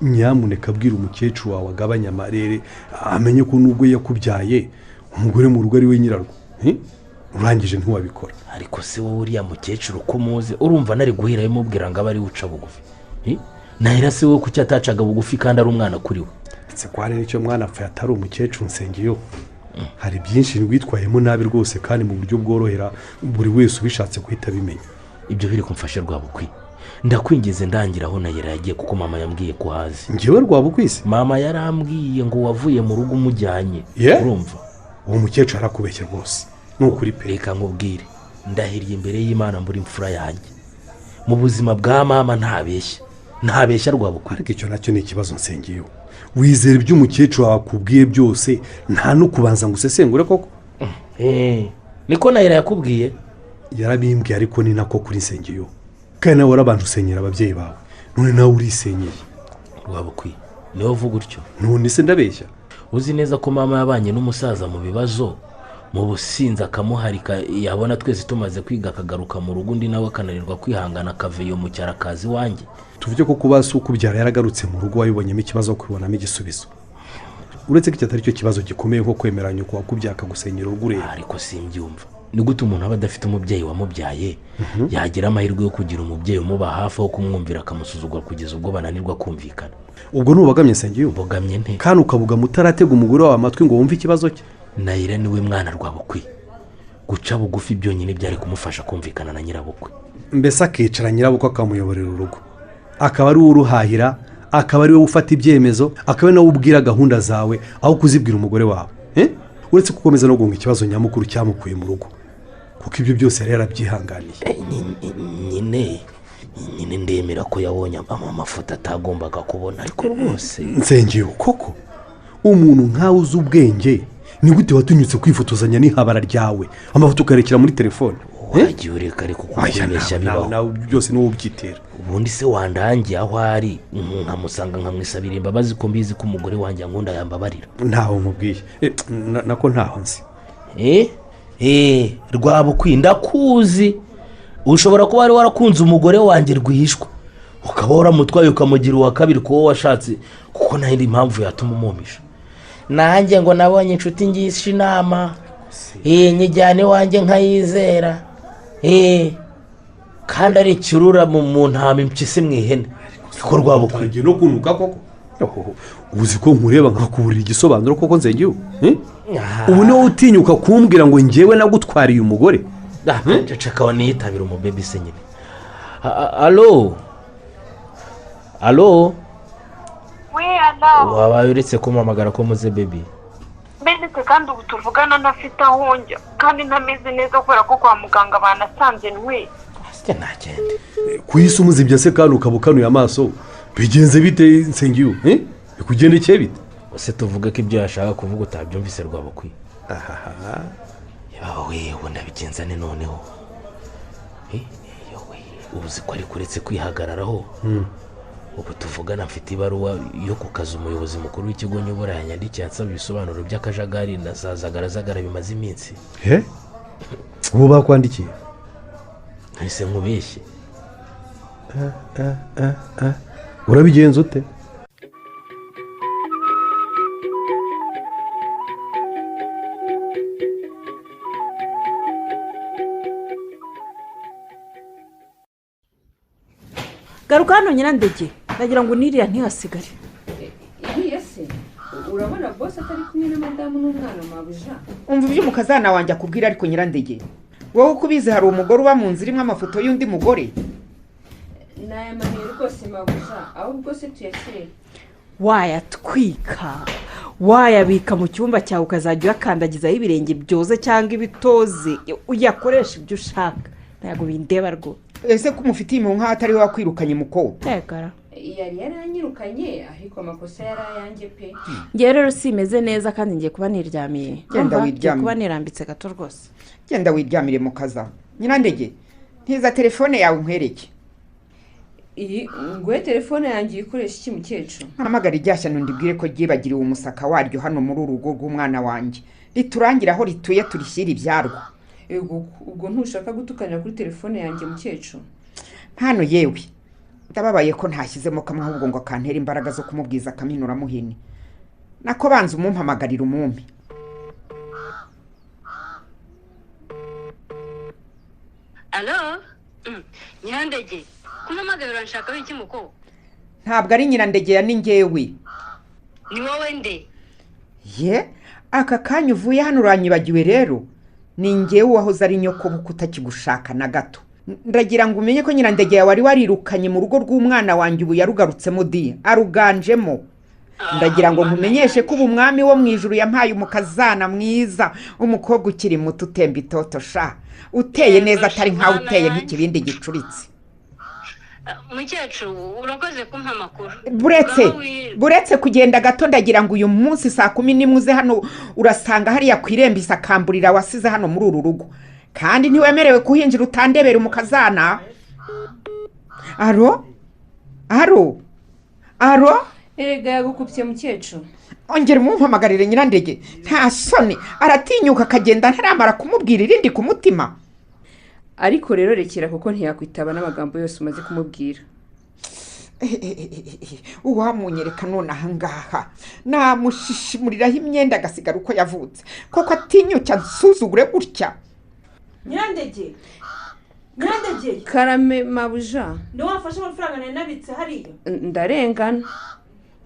nyamuneka abwira umukecuru wawe agabanya amarere, amenye ko nubwo yakubyaye umugore mu rugo ari we nyirarwo. Urangije ntiwabikora. Ariko se wowe uriya mukecuru ko muzi, urumva nari guhera bimubwira ngo abe ari uca bugufi. Nahera se wowe kuki atacaga bugufi kandi ari umwana kuri we? Ndetse ko hari n'icyo mwana apfa atari umukecuru Nsengiyo. Hari byinshi witwayemo nabi rwose kandi mu buryo bworohera buri wese ubishatse guhita abimenya. Ibyo biri kumfasha Rwabukwi. Ndakwingize ndangira aho Nayera yagiye kuko mama yambwiye ko hazi. Ngewe Rwabukwi se? Mama yarambwiye ngo wavuye mu rugo umujyanye. Urumva? Uwo mukecuru arakubeshya rwose. Nukuri pe. Reka nkubwire, ndahiriye imbere y'Imana mburi imfura yanjye. Mu buzima bwa mama ntabeshya. Ntabeshya Rwabukwi. Ariko icyo nacyo ni ikibazo Nsengiyo. Wizera ibyo umukecuru wakubwiye byose nta no kubanza ngo usesengure koko? Niko Nayera yakubwiye? Yarabimbwiye ariko ni nako kuri Nsengiyo. Kandi nawe warabanje usenyera ababyeyi bawe, none nawe urisenyeye. Rwabukwi, niwe uvuga utyo? None se ndabeshya? Uzi neza ko mama yabanye n'umusaza mu bibazo, mu businzi akamuharika, yabona twese tumaze kwiga akagaruka mu rugo undi nawe akananirwa kwihangana akaveyo mu cyaro akaza iwanjye. Tuvuge ko kuba si ukubyara yaragarutse mu rugo wabibonyemo ikibazo kubibonamo igisubizo. Uretse ko iki atari cyo kibazo gikomeye nko kwemeranya uko wakubyaye akagusenyera urugo ureba. Ariko simbyumva, ni gute umuntu aba adafite umubyeyi wamubyaye yagira amahirwe yo kugira umubyeyi umuba hafi aho kumwumvira akamusuzugura kugeza ubwo bananirwa kumvikana? Ubwo ntubagamye Nsengiyumva? Mbogamye nte? Kandi ukabugama utaratega umugore wawe amatwi ngo wumve ikibazo cye. Nayira niwe mwana Rwabukwi, guca bugufi byonyine byari kumufasha kumvikana na nyirabukwe. Mbese akicara nyirabukwe akamuyoborera urugo, akaba ari we uruhahira, akaba ari we ufata ibyemezo, akaba ari nawe ubwira gahunda zawe aho kuzibwira umugore wawe. Uretse gukomeza no guhunga ikibazo nyamukuru cyamukuye mu rugo, kuko ibyo byose yari yarabyihanganiye. Nyine ndemera ko yabonye amafoto atagombaga kubona, ariko rwose Nsengiyumva koko umuntu nkawe uzi ubwenge ni gute watunyutse kwifotozanya n'ihabara ryawe amafoto ukarekera muri telefone? Wagiye ureka ariko kukwibeshya bibaho. Nawe byose niwowe ubyitera. Ubundi se wandangiye aho ari nkamusanga nkamwisabira imbabazi ko mbizi ko umugore wanjye ankunda yambabarira? Ntaho nkubwiye, nako ntaho nzi. Rwabukwi ndakuzi, ushobora kuba wari warakunze umugore wanjye rwihishwa, ukaba waramutwaye ukamugira uwa kabiri kuwo washatse, kuko nta yindi mpamvu yatuma umumisha. Nanjye ngo nabonye inshuti ngisha inama, nyijyane iwanjye nkayizera, kandi ari ikirura mu ntama impyisi mu ihene. Niko Rwabukwi no kunuka koko. Uzi ko nkureba nkakuburira igisobanuro koko Nsengiyumva? Ubu niwe utinyuka kumbwira ngo njyewe nagutwariye umugore? Ceceka waniyitabira umubebi se nyine. Alo alo, wabaye uretse kumpamagara ko muze bebi? Mbese kandi ubu tuvugana ntafite aho njya kandi ntameze neza kubera ko kwa muganga banasanze ntwe. Ntagende ku isi umuzibya se kandi ukaba ukanuye amaso, bigenze bite Nsengiyumva? Bikugendekeye bite? Ese tuvuge ko ibyo yashaka kuvuga utabyumvise Rwabukwi? Yawe ubu ndabigenza ne noneho? Ubu uzi ko ariko uretse kwihagararaho, ubu tuvugana mfite ibaruwa yo ku kazi umuyobozi mukuru w'ikigo nyobora yanyandikiye ansaba ibisobanuro by'akajagari na za zagarazagara bimaze iminsi. Ubu bakwandikiye? Ntise nkubeshye. Urabigenza ute? Garuka hano Nyirandege, ndagira ngo niriya ntihasigare. Iriya se urabona boss atari kumwe na madamu n'umwana mabuja? Umva ibyo umukazana wanjye akubwira. Ariko Nyirandege, wowe uko ubizi hari umugore uba mu nzu irimo amafoto y'undi mugore? Ni aya mahero rwose mabuja, ahubwo se tuyashyire. Wayatwika, wayabika mu cyumba cyawe ukazajya uyakandagizaho ibirenge byoze cyangwa ibitoze, uyakoresha ibyo ushaka, ntabwo bindeba rwose. Ese ko umufitiye impuhwe nkaho atari we wakwirukanye muko? Tegara yari yaranyirukanye ariko amakosa yari ayanjye pe. Ngewe rero simeze neza kandi ngiye kuba niryamiye. Genda wiryamire. Kuba nirambitse gato rwose. Genda wiryamire mukaza. Nyirandege, ntiza telefone yawe nkwereke. Iyi nguhe telefone yanjye ikoresha iki mukecuru? Mpamagara iryashyano ndibwire ko ryibagiriwe umusaka waryo hano muri uru rugo rw'umwana wanjye, riturangira aho rituye turishyira ibyarwo. Ubwo ntushaka gutukanira kuri telefone yanjye mukecuru? Hano yewe ndababaye ko ntashyizemo kamwe ahubwo ngo akantere imbaraga zo kumubwiza akaminura muhini. Nako banza umumpamagarira umumpe. Alo, Nyirandege, kumpamagara uranshakaho iki muko? Ntabwo ari Nyirandege ya ni njyewe. Ni wowe nde? Ye, aka kanya uvuye hano uranyibagiwe rero. Ni njyewe wahoze ari nyoko buko utakigushaka na gato. Ndagira ngo umenye ko Nyirandege yawe wari warirukanye mu rugo rw'umwana wanjye ubu yarugarutsemo di, aruganjemo. Ndagira ngo nkumenyeshe ko ubu umwami wo mu ijuru yampaye umukazana mwiza, umukobwa ukiri muto utemba itoto sha, uteye neza atari nkawe uteye nk'ikibindi gicuritse. Mukecuru urakoze kumpa amakuru. Buretse kugenda gato, ndagira ngo uyu munsi saa 11 uze hano, urasanga hariya ku irembo isakamburira wasize hano muri uru rugo, kandi ntiwemerewe kuhinjira utandebera umukazana. Aro aro aro, erega yagukubye mukecuru. Ongera umumpamagarire Nyirandege, nta soni aratinyuka akagenda ntaramara kumubwira irindi ku mutima. Ariko rero rekera kuko ntiyakwitaba n'amagambo yose umaze kumubwira. Uwamunyereka none ahangaha namushishimuriraho imyenda agasigara uko yavutse, koko atinyuka nsuzugure gutya. Nyirandege, Nyirandege. Karame mabuja. Niwe wafashe amafaranga nari nabitse hariya? Ndarengana.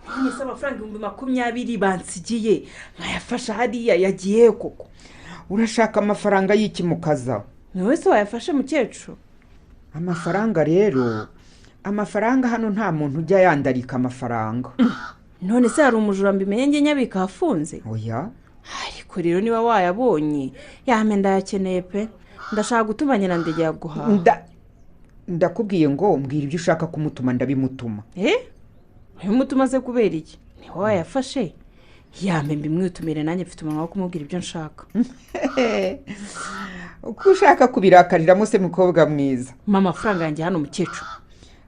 None se amafaranga 20,000 bansigiye nkayafasha hariya yagiye koko? Urashaka amafaranga y'iki mukaza? Niwe se wayafashe mukecuru? Amafaranga rero, amafaranga hano nta muntu ujya yandarika amafaranga. None se hari umujura mbimenye njye nyabika afunze? Oya. Ariko rero niba wayabonye yame ndayakeneye pe, ndashaka gutuma Nyirandege yaguhaha. Ndakubwiye ngo mbwira ibyo ushaka kumutuma ndabimutuma. Ubimutuma se kubera iki? Niba wayafashe yame mbimwitumire nanjye mfite umunwa wo kumubwira ibyo nshaka. Uko ushaka kubirakariramo se mukobwa mwiza? Mpa amafaranga yanjye hano mukecuru.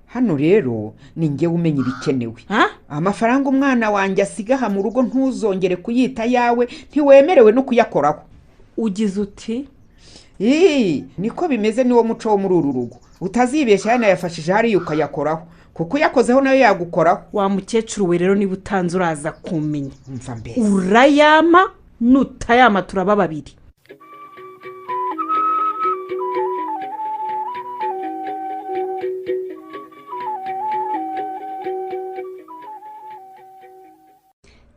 Hano rero ni njyewe umenya ibikenewe. Amafaranga umwana wanjye asigaha mu rugo ntuzongere kuyita yawe, ntiwemerewe no kuyakoraho. Ugize uti? Niko bimeze, niwo muco wo muri uru rugo. Utazibeshya yanayafashije hariya ukayakoraho, kuko uyakozeho nayo yagukoraho. Wa mukecuru we rero niba utanze uraza kumenya. Umva mbese. Urayama nutayama turaba babiri.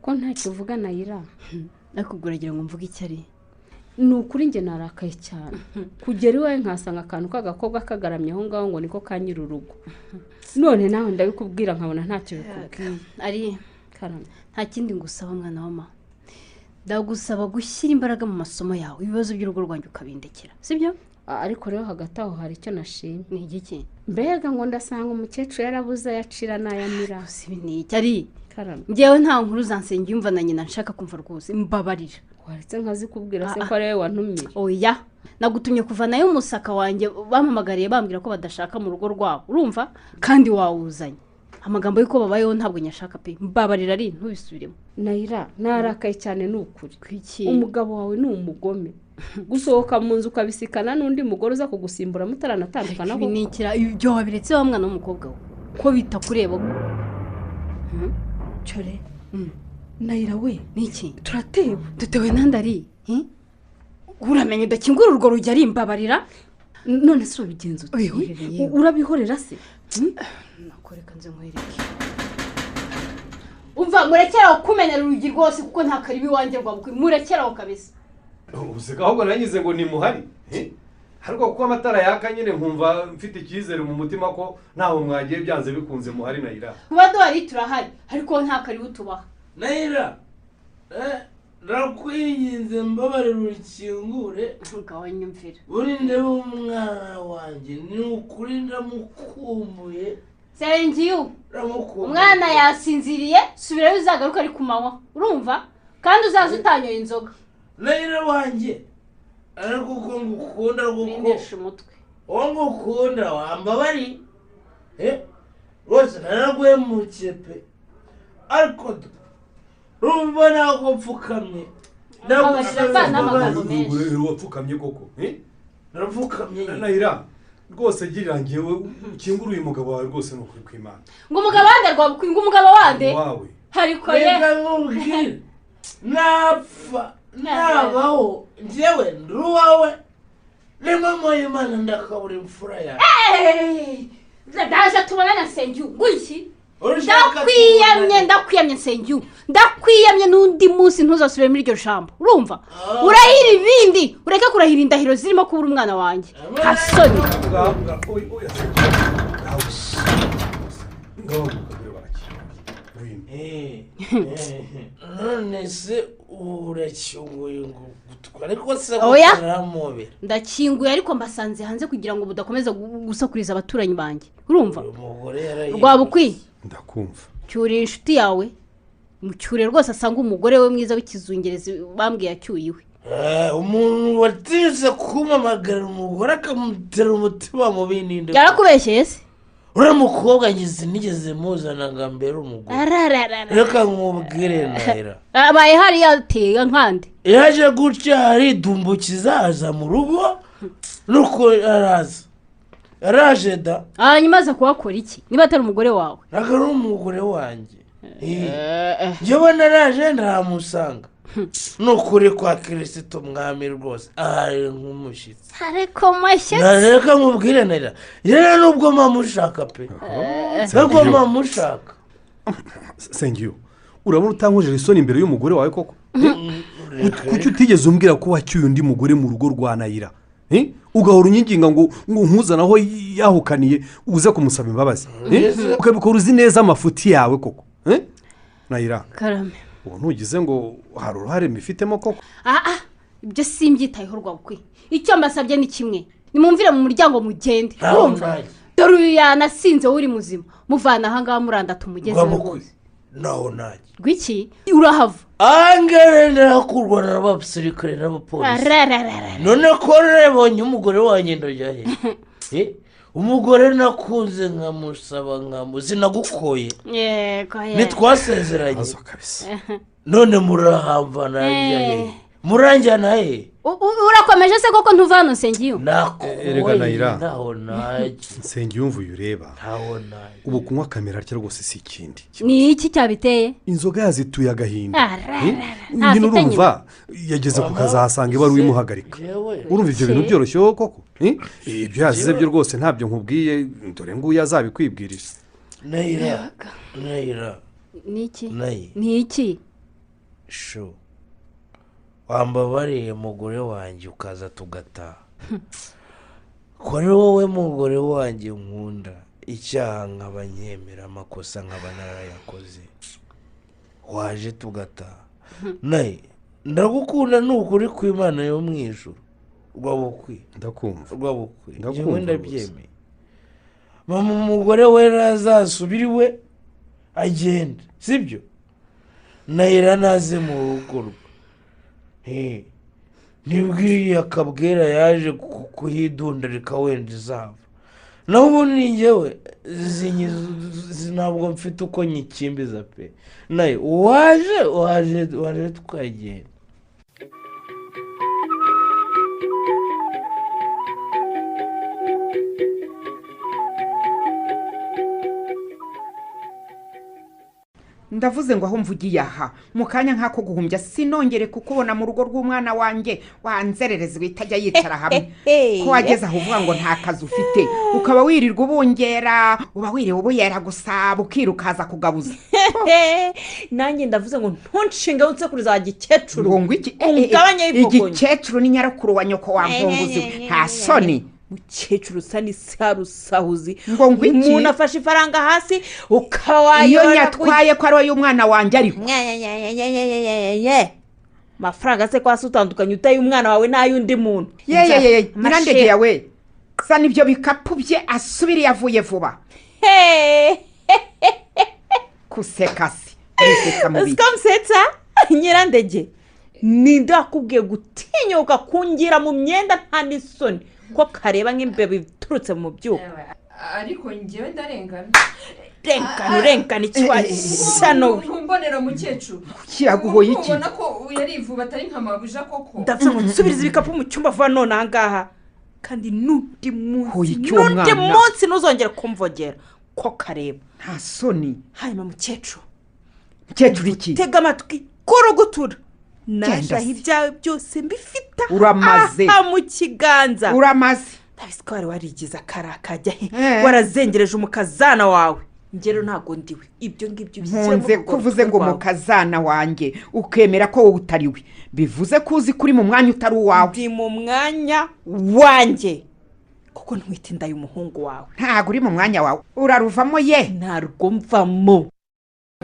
Ko ntacyo uvuga Nayira? Nakuguragira ngo mvuge icyo ari. Ni ukuri njye narakaye cyane. Kugera iwawe nkasanga akantu k'agakobwa kagaramye aho ngaho ngo niko ka nyir'urugo. None nawe ndabikubwira nkabona ntacyo bikubwiye. Ari Karame. Nta kindi ngusaba mwana wa mama. Ndagusaba gushyira imbaraga mu masomo yawe, ibibazo by'urugo rwanjye ukabindekera. Sibyo? Ariko rero hagati aho hari icyo nashimye. Ni igiki? Mbega ngo ndasanga umukecuru yarabuze ayacira n'ayamira. Sibi ni iki ari? Karame. Njyewe nta nkuru zansengiyumva na nyina nshaka kumva rwose, mbabarira. Waretse nkazikubwira se ko ari wowe wantumye? Oya, nagutumye kuva nayo umusaka wanjye bampamagariye bambwira ko badashaka mu rugo rwabo, urumva? Kandi wawuzanye. Amagambo y'uko babayeho ntabwo nyashaka pe, mbabarira ari ntubisubiremo. Nayira, narakaye cyane ni ukuri. Kuki? Umugabo wawe ni umugome. Gusohoka mu nzu ukabisikana n'undi mugore uza kugusimbura mutaranatandukana koko. Nikira ibyo wabiretse wa mwana w'umukobwa we. Ko bitakureba. Cyore. Nayira we, niki? Turatewe. Dutewe nandari. Uramenye udakingura urwo rugi ari imbabarira. None se ubigenza ute? Urabihorera se? Nakoreka nze nkwereke. Umva murekeraho kumenera urugi rwose kuko nta karibi wanjye rwabukwi. Murekeraho kabisa. Useka ahubwo nanyize ngo ni muhari. Ariko kuko amatara yaka nyine nkumva mfite icyizere mu mutima ko ntaho mwagiye byanze bikunze muhari Nayira. Kuba duhari turahari ariko nta karibi tubaha. Nayira, ndakwinginze mbabarira urukingure. Ngabanyumvira. Urinde umwana wanjye ni ukuri ndamukumbuye. Sengiyu, umwana yasinziriye, subirayo uzagaruka ari kumanywa, urumva? Kandi uzaza utanyoye inzoga. Nayira wanjye, ariko uko ngukunda Windesha umutwe. Uwo ngukunda wambabari. Rwose naraguhemukiye pe. Ariko rumva ntabwo mfukamye. Wapfukamye koko? Narapfukamye. Nayira, rwose girira ngewe ukingure uyu mugabo wawe rwose ni ukuri kw'Imana. Ngo umugabo wande rwabukwi, ngo umugabo wande? Wawe. Ariko ye. Reka nkubwire. Napfa nabaho njyewe ndi uwawe. Rimwe mu Imana ndakabura imfura yawe. Ndaje tubonane Nsengiyu. Ngwiki? Ndakwiyamye, ndakwiyamye Nsengiyu. Ndakwiyamye n'undi munsi ntuzasubire muri iryo jambo. Urumva? Urahira ibindi, ureke kurahira indahiro zirimo kubura umwana wanjye. Hasoni. None se urakinguye ngo gutwara ariko se kuramubera? Ndakinguye ariko mbasanze hanze kugira ngo budakomeza gusakuriza abaturanyi banjye. Urumva? Rwabukwi. Ndakumva. Cyuriye inshuti yawe. Mucyure rwose asanga umugore we mwiza w'ikizungerezi bambwiye acyuye iwe. Umuntu watize kumamagara umugore akamutera umutima mubi ninde? Yarakubeshyeye se? Uriya mukobwa ngize nigeze muzana ngo mbere umugore. Reka nkubwire Nayira. Abaye hari yateye nkande. Yaje gutya aridumbukiza aza mu rugo nuko araza. Yaraje da. Hanyuma aza kuhakora iki niba atari umugore wawe? Ntabwo ari umugore wanjye. Njyewe naraje ndahamusanga. Ni ukuri kwa Kirisito mwami rwose ahari nk'umushyitsi. Ariko mashyitsi. Reka nkubwire Nayira, rero nubwo mpamushaka pe, nubwo mpamushaka. Sengiyo, urabona utankojeje isoni imbere y'umugore wawe koko? Kuki utigeze umbwira ko wacyuye undi mugore mu rugo rwa Nayira? Ugahora unyinginga ngo nkuzanaho yahukaniye uze kumusaba imbabazi, ukabikora uzi neza amafuti yawe koko? Nayira, karame, ubu ntugize ngo hari uruhare mbifitemo koko? Ibyo simbyitayeho Rwabukwe. Icyo mbasabye ni kimwe, nimumvire mu muryango mugende. Urumva, dore uyu yanasinze uri muzima, muvana aha ngaha muranda tumugeze rwose. Naho najya rw'iki urahava angere ndakurwa n'abasirikare n'abapolisi. None ko rebonye umugore wanjye ndajya he? Umugore nakunze nkamusaba sinagukoye, ntitwasezeranye, none murahamva najya he? Muranjyana he? Urakomeje se koko ntuva hano Nsengiyo? Erega Nayira, ntaho najya. Nsengiyumva uyu ureba, ntaho najya. Ubu kunywa kamera atya rwose si ikindi. Ni iki cyabiteye? Inzoga yazituye agahinda. Nyine urumva yageze ku kazi ahasanga ibaruwa imuhagarika. Urumva ibyo bintu byoroshye koko? Ibyo yazize byo rwose ntabyo nkubwiye, dore nguyu azabikwibwirira. Nayira, Nayira. Ni iki? Ni iki? Shu. Wambabariye mugore wanjye ukaza tugataha. Ko ari wowe mugore wanjye nkunda, icyaha nkaba nkemera, amakosa nkaba narayakoze, waje tugataha. Naye ndagukunda ni ukuri kw'Imana yo mu ijuru. Rwabukwe, ndakumva. Rwabukwe, njyewe ndabyemeye. Mama umugore we azasubira iwe agende, sibyo? Nayira naze mu rugo rwe. Nibwiriye akabwira yaje kuhidundarika wenda izava. Naho ubundi njyewe ntabwo mfite uko nyikimbiza pe. Nayo waje waje waje tukagenda. Ndavuze ngo aho mvugiye aha mu kanya nk'ako guhumbya sinongere kukubona mu rugo rw'umwana wanjye wanzerereza witajya yicara hamwe. Ko wageze aho uvuga ngo nta kazi ufite, ukaba wirirwa ubungera, uba wiriwe ubuyera gusa bukirukaza kugabuza. Nanjye ndavuze ngo ntunshinge unsekuriza wa gikecuru. Ngo iki? Igikecuru ni nyarakuru wa nyoko wa nkunguzi, nta soni. Mukecuru usa n'isarusahuzi, ngo ngwiki umuntu afashe ifaranga hasi ukaba iyo nyatwaye ko ari wowe umwana wanjye. Ariko amafaranga se kwasi utandukanye utaye umwana wawe n'ay'undi muntu. Yeyeyeye nyirandege yawe sa nibyo bikapu bye asubiriye avuye vuba. Kusekasi usikamusetsa nyirandege, ninde wakubwiye gutinyuka kungira mu myenda nta n'isoni ko kareba nk'imbeba iturutse mu byuko? Ariko njyewe ndarengana. Rengana urengana iki washyano? Ntumbonera mukecuru. Kiraguhoye iki? Ubona ko yari ivuba atari nka mabuja koko. Ndavuze ngo nsubirize ibikapu mu cyumba vuba none aha ngaha, kandi n'undi munsi ntuzongere kumvogera ko kareba. Nta soni. Hanyuma mukecuru, mukecuru iki? Tega amatwi kurugutura. Naje aho ibyawe byose mbifita uramaze aha mu kiganza. Uramaze. Ndabizi ko wari warigize akarakajya he, warazengereje umukazana wawe. Ngero ntago ndiwe ibyo ngibyo. Nkunze kuvuze ngo umukazana wanjye ukemera ko wowe utari we, bivuze ko uzi kuri mu mwanya utari uwawe. Ndi mu mwanya wanjye kuko ntwite inda y'umuhungu wawe. Ntago uri mu mwanya wawe, uraruvamo ye. Ntarwo mvamo.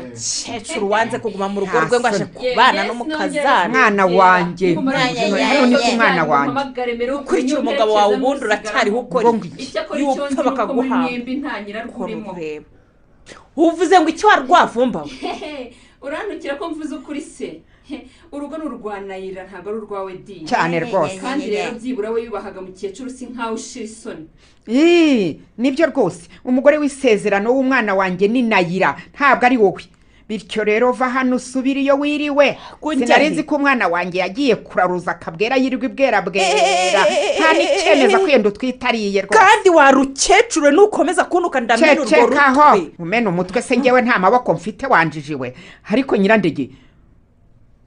Mukecuru wanze kuguma mu rugo rwe ngo aje kubana n'umukazana. Mwana wanjye hano ni ku mwana wanjye. Ukurikira umugabo wawe ubundi uracyariho ukora yupfa bakaguhamba. Uvuze ngo icyo warwavumba we? Urantukira ko mvuze ukuri se? Urugo ni urwa Nayira ntabwo ari urwawe di. Cyane rwose. Kandi rero byibura we yubahaga mukecuru si nkawe ushira isoni. Nibyo rwose, umugore w'isezerano w'umwana wanjye ni Nayira ntabwo ari wowe. Bityo rero va hano usubire iyo wiriwe. Sinari nzi ko umwana wanjye yagiye kuraruza akabwera yirirwa ibwera bwera. Nta n'icemeza kwiyenda utwitariye rwose. Kandi warukecuru nukomeza kunuka ndamena urwo rutwe. Umena umutwe se ngewe nta maboko mfite wanjijiwe. Ariko Nyirandege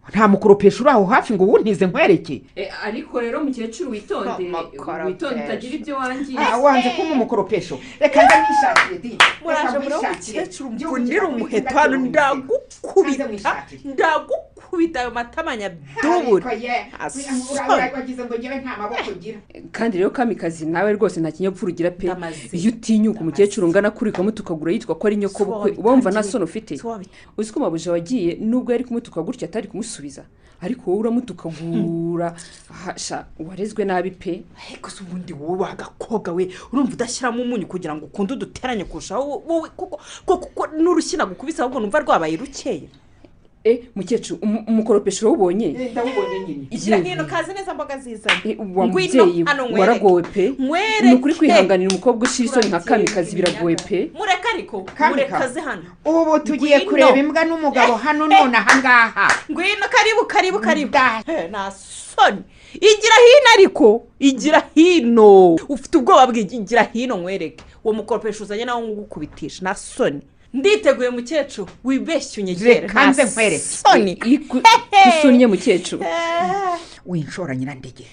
nta mukoropesho uri aho hafi ngo uwuntize nkwereke. Ariko rero mukecuru witonde, witonde utagira ibyo wangiza. Wanze kumpa umukoropesho. Reka ndamwishakire di. Muraje muri mukecuru mvunira umuheto hano ndagukubita. Ndagukubita ayo matamanya dubure. Wagize ngo ngewe nta maboko ngira. Kandi rero Kamikazi nawe rwose nta kinyabupfura ugira pe. Iyo utinyuka umukecuru ungana kuri kamutukagura yitwa ko ari nyoko bukwe, ubumva nta soni ufite. Uzi ko mabuja wagiye nubwo yari kumutuka gutya atari kumusubiza, ariko wowe uramutukagura. Sha warezwe nabi pe. Ariko se ubundi wowe wagakobwa we urumva udashyiramo umunyu kugira ngo ukunde uduteranye kurushaho wowe, kuko n'urushyina gukubisa ahubwo numva rwabaye rukeya. Mukecuru umukoropesho urawubonye? Ndawubonye nyine. Ishyira hino kaze neza mboga zizanye. Wa mubyeyi waragowe pe. Ni ukuri kwihanganira umukobwa ushira isoni nka Kamikazi biragoye pe. Mureka ariko murekaze hano. Ubu tugiye kureba imbwa n'umugabo hano none aha ngaha. Ngwino karibu karibu karibu. Nta soni. Igira hino ariko igira hino. Ufite ubwoba bw'igira hino nkwereke. Uwo mukoropesho uzanye nawe ngukubitisha nta soni. Nditeguye mukecuru wibeshye unyegere. Reka nze nkwereke. Soni kusunnye mukecuru. Winshora Nyirandege.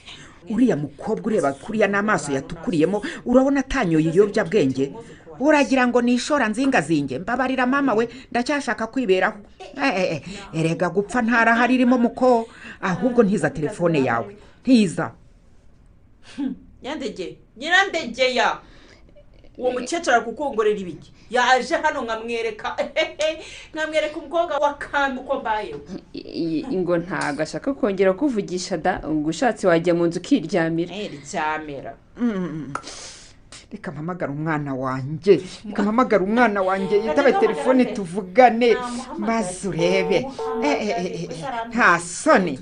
Uriya mukobwa ureba kuriya n'amaso yatukuriyemo urabona atanyoye ibiyobyabwenge. Uragira ngo nishora nzingazinge. Mbabarira mama we ndacyashaka kwiberaho. Erega gupfa ntarahari irimo muko. Ahubwo ntiza telefone yawe. Ntiza. Nyirandege, Nyirandege ya. Uwo mukecuru ari kukongorera ibiki? Yaje hano nkamwereka nkamwereka umukobwa wa Kami uko mbayeho. Ngo ntago ashaka kongera kuvugisha da, ngo ushatse wajya mu nzu ukiryamira. Ryamira. Reka mpamagara umwana wanjye. Reka mpamagara umwana wanjye yitabe telefone tuvugane maze urebe. Nta soni.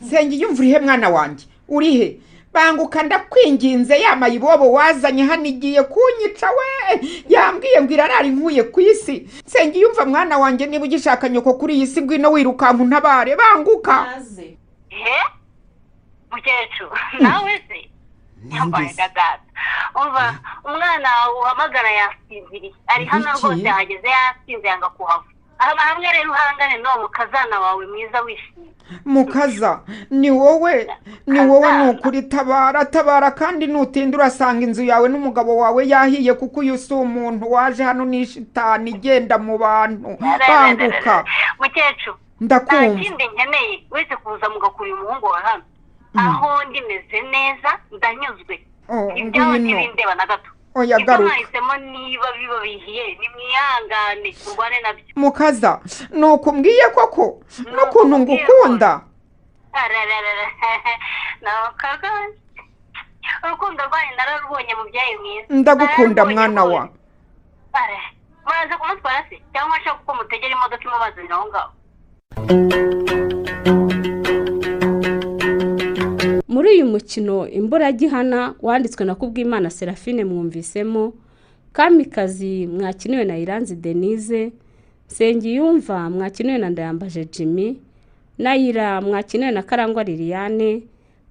Nsengiyumva urihe mwana wanjye? Urihe? Banguka ndakwinginze ya mayibobo wazanye hano igiye kunyica we. Yambwiye ngo irarari nkuye ku isi. Nsengiyumva mwana wanjye niba ugishaka nyoko kuri iyi si ngwino wirukanka untabare. Banguka. Mukecuru nawe se yambaye dada. Umva umwana uhamagara yasinziriye. Ari hano rwose yahageze yasinze yanga kuhava. Hamwe rero uhangane n'uwo mukazana wawe mwiza wishimye. Mukaza ni wowe, ni wowe nukuri tabara tabara kandi nutinda urasanga inzu yawe n'umugabo wawe yahiye kuko uyu si umuntu waje hano ni shitani igenda mu bantu. Banguka mukecuru. Ndakumva. Nta kindi nkeneye uretse kuza mugakura umuhungu wa hano. Aho ndimeze neza ndanyuzwe. Ibyawe ntibindeba na gato. Oya garuka. Mwahisemo niba bibabihiye nimwihangane murwane nabyo. Mukaza nuko mbwiye koko n'ukuntu ngukunda. Urukundo rwanyu nararubonye mubyeyi mwiza. Ndagukunda mwana wa. Muraza kumutwara se cyangwa nshaka uko mutegera imodoka imubazanira aho ngaho. Muri uyu mukino Imburagihana wanditswe na Kubwimana Serafine mwumvisemo Kamikazi mwakiniwe na Iranzi Denise, Nsengiyumva mwakiniwe na Ndayambaje Jimmy, Nayira mwakiniwe na Karangwa Liliane,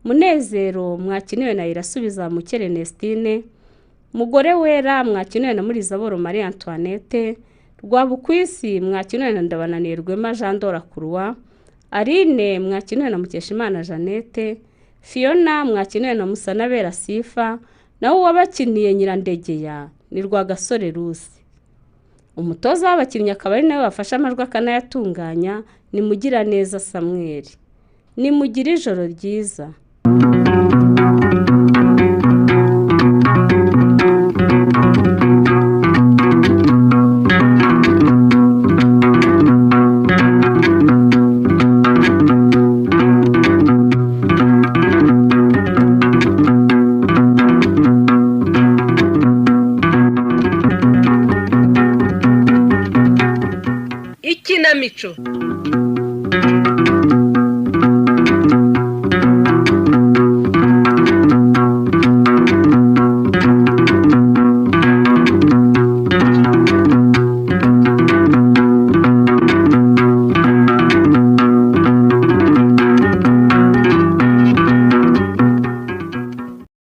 Munezero mwakiniwe na Irasubiza Mukerenestine, Mugore Wera mwakiniwe na Murizaboro Marie Antoinette, Rwabukwisi mwakiniwe na Ndabananiye Rwema Jean Dora Kurwa, Aline mwakiniwe na Mukeshimana Jeannette, Fiona mwakiniwe na Musanabera Sifa, nawe uwabakiniye Nyirandegeya ni Rwagasore Rusi. Umutoza w'abakinnyi akaba ari nawe wafashe amajwi akanayatunganya ni Mugiraneza Samuel. Nimugire ijoro ryiza.